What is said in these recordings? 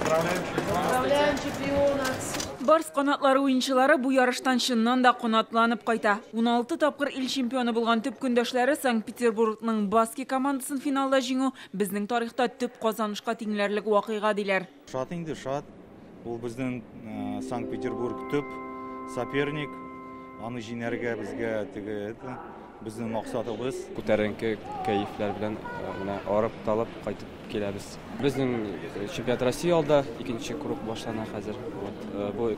Поздравляем чемпиона! Барс канатлары уенчылары бу ярыштан чыннан да канатланып кайта. 16 тапкыр ил чемпионы булган төп көндәшләре Санкт-Петербургның Баски командасын финалда җиңү безнең тарихта төп казанышка тиңләрлек вакыйга, диләр. Шат инде, шат. Ул безнең Санкт-Петербург төп соперник. Аны җиңәргә безгә теге это безнең максатыбыз. Күтәренке кәефләр белән менә арып талып кайтып киләбез. Безнең чемпионат России алда, икенче круг башлана хәзер. Вот, бу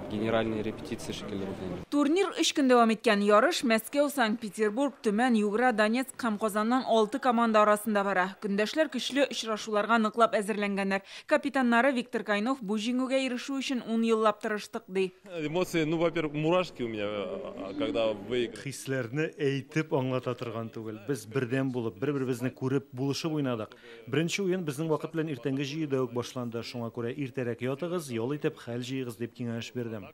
генеральный репетиция шикелле булды инде. Турнир 3 көн дәвам иткән. Ярыш Мәскәү, Санкт-Петербург, Төмән, Югра, Донецк һәм Казаннан 6 команда арасында бара. Көндәшләр көчле очрашуларга ныклап әзерләнгәннәр. Капитаннары Виктор Кайнов бу җиңүгә ирешү өчен 10 еллап тырыштык, ди. Эмоции, ну, во-первых, мурашки у меня, когда выиграл. Хисләрне әйтеп аңлата торган түгел. Без бердәм булып, бер-беребезне күреп, булышып уйнадык. Беренче уен безнең вакыт белән иртәнге җидедә үк башланды. Шуңа күрә иртәрәк ятыгыз, ял итеп, хәл җыегыз дип киңәш бирдем.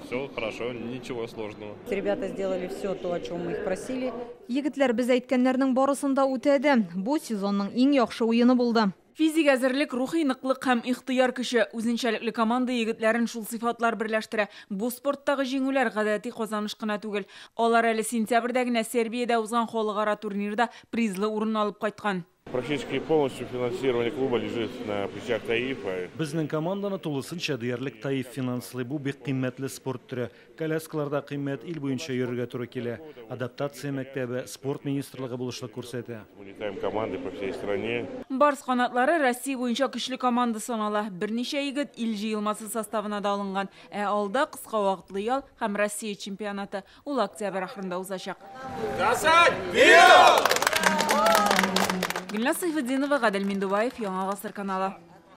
Все хорошо, ничего сложного. Ребята сделали все то, о чем мы их просили. Егетләр без әйткәннәрнең барысын да үтәде. Бу сезонның иң яхшы уены булды. Физик әзерлек, рухи ныклык һәм ихтыяр көче. Үзенчәлекле команда егетләрен шул сыйфатлар берләштерә. Бу спорттагы җиңүләр гадәти казаныш кына түгел. Алар әле сентябрьдә генә Сербиядә узган халыкара турнирда призлы урын алып кайткан. Практически полностью финансирование клуба лежит на плечах Таифа. Безнең команданы тулысынча диярлек Таиф финанслый. Бу бик кыйммәтле спорт төре. Коляскаларда кыйммәт, ил буенча йөрергә туры килә. Адаптация мәктәбе, спорт министрлыгы булышлык күрсәтә. Мы летаем команды по всей стране. Барс канатлары Россия буенча көчле команда санала. Берничә егет ил җыелмасы составына да алынган. Ә алда кыска вакытлы ял һәм Россия чемпионаты. Ул октябрь ахырында узачак. Гөлназ Сайфетдинова, Гадел Миндубаев, Яңа Гасыр каналы.